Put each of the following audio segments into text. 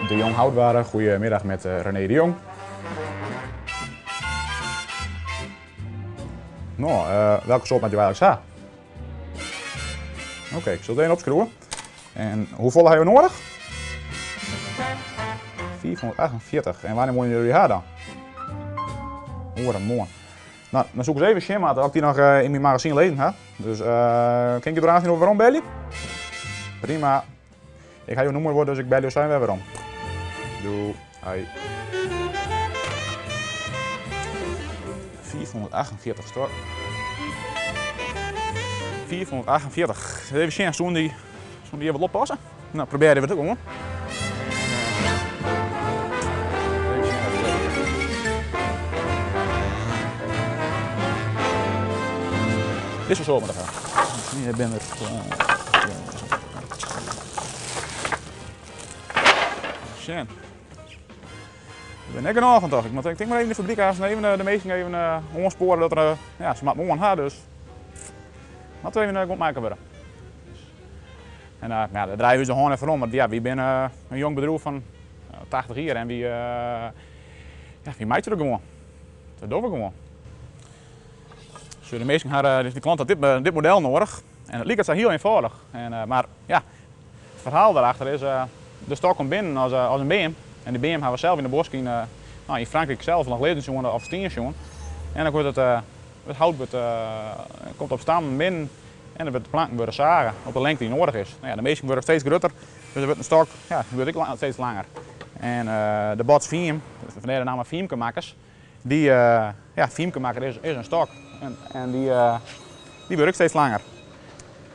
De Jong Houtwaren, goedemiddag met eh, René de Jong. No, uh, welke soort moet je eigenlijk ha? Oké, ik zal het even opschroeven. En hoefolle ha jo nodig? 548. En wannear wolle jullie ha dan? Oaremoarn. No, dan soe ik ris even sjen moatte oft ik dy noch eh, yn myn magazyn lizzen ha. Dus uh, kin ik je der aanst werom belje? Prima. Ik ha jo nûmer wol, dus ik belje jo sa wer werom. Doei. Hoi. 548 stok. 548. Even sjen, soene dy, soene dy even wat oppasse? No, probearje we it gewoan. Dizze soart moat ik ha. Hjir binne der. Sjen. Der binne net genôch fan toch. Ik moat ik tink mar even de fabryk aanst even de minsken even oanspoare dat der ja, se moat moarn ha dus moat even goed makke wurde. En ja, dêr draaie we ús de hân net foar om, want ja, wy binne in jong bedriuw fan 80 jier en wy, ja, wy meitsje dat gewoan. Dat dogge we gewoan. Sjoch, de minsken ha, de klant hat dit, dit model noadich en it liket sa hiel eenfâldich. En, mar ja, it ferhaal dêrachter is, de stok komt binnen as, as in beam. En dy beam ha we sels yn de bosk yn, no, yn Frankryk sels noch lizzen sjoen of stean sjoen. En dan wurdt it, it hout wurdt, komt op stammen binnen En dan wurdt de planken wurde sage op de lengte dy't noadich is. No ja, de minsken wurde steeds grutter, dus der wurdt in stok, ja, dy wurdt ek steeds langer. En de bots fiem, fandêr de namme fiemkemakkers, dy, ja, fiemkemakker is, is in stok. En, en dy, dy wurdt ek steeds langer.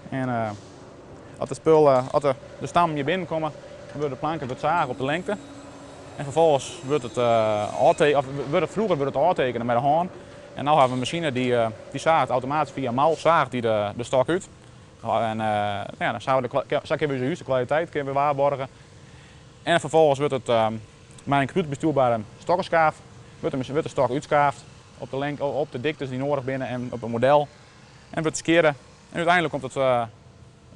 En as de spul, as de, de stammen hjir binnen komme, dan wurde de planken wurdt sage op de lengte. En ferfolgens wurdt it ôfte-, of wurdt it, froeger wurdt it ôftekene mei de hân. En no hawwe we in masine dy saacht automatysk fia in mal saacht dy de stok út. En ja, dan sa kinne we ús juste kwaliteit kinne we waarborge. En ferfolgens wurdt it mei in kompjûterbestjoerbare stokkeskaaf wurdt de stok útskaafd op de lengte, op de diktes dy't noadich binne en op it model. En wurdt skjirre. En úteinlik komt it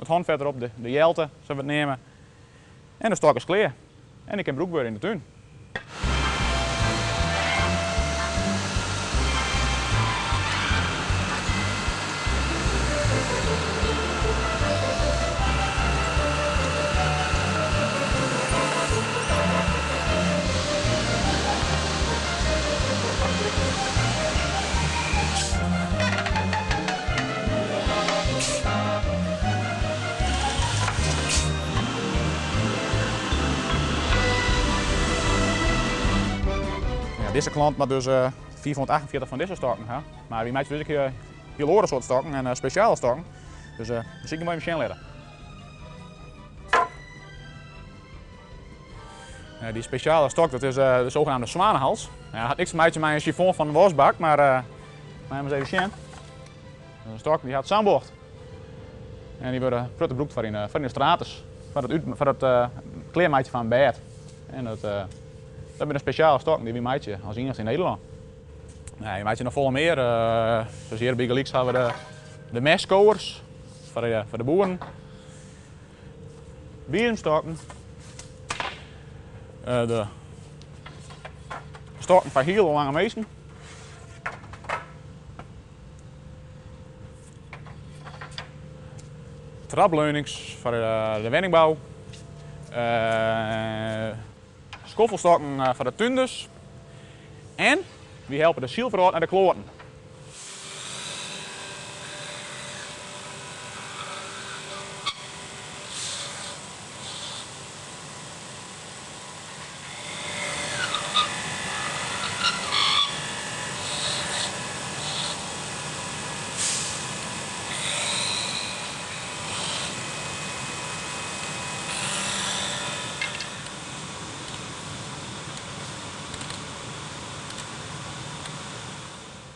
it hânfet derop, de jelte, sa't we it neame. En de stok is klear. En dy kin brûkt wurde yn de tún. Ja, dizze klant moat dus 548 fan dizze stokken ha. Mar wy meitsje dus ek hiel oare soart stokken en spesjale stokken. Dus uh, sil ik even sjen litte. Dy spesjale stok, dat is de zogenaamde zwanenhals. Ja, hat niks te meitsjen mei in sifon fan de wasbak, mar uh, laten we eens even sjen. Dat is in stok die hat sa'n bocht. En dy wurde protte brûkt foar yn foar yn de strates, foar it út, foar it klearmeitsjen fan in bêd. En dat, dat binne spesjale stokken dy't wy meitsje as iennichste yn Nederlân. Nee, wy meitsje noch folle mear. Zoals hjir bygelyks hawwe we de, de mestkowers foar de, foar de boeren. Biezemstokken. De stokken foar hiele lange minsken. Trapleunings foar de wenningbou. Skoffelstokken foar de túnders. En wy helpe de sylwrâld nei de kloaten.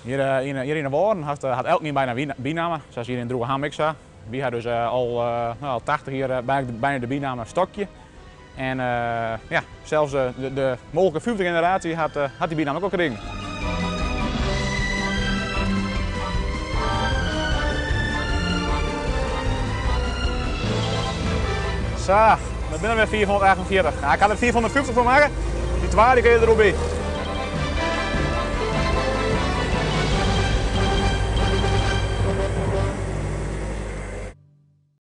Hjir yn hjir yn de Wâlden hat hat elkenien byna bynamme, sa as hjir yn Droegeham ek sa. Wy ha dus al no al 80 jier byna de bynamme Stokje. En ja, sels de, de mooglike fyfde generaasje hat, hat dy bynamme ek al krigen. Sa, dat binne wer 448. Ja, ik ha der 450 foar makke. Dy twa dy kinne der wol by.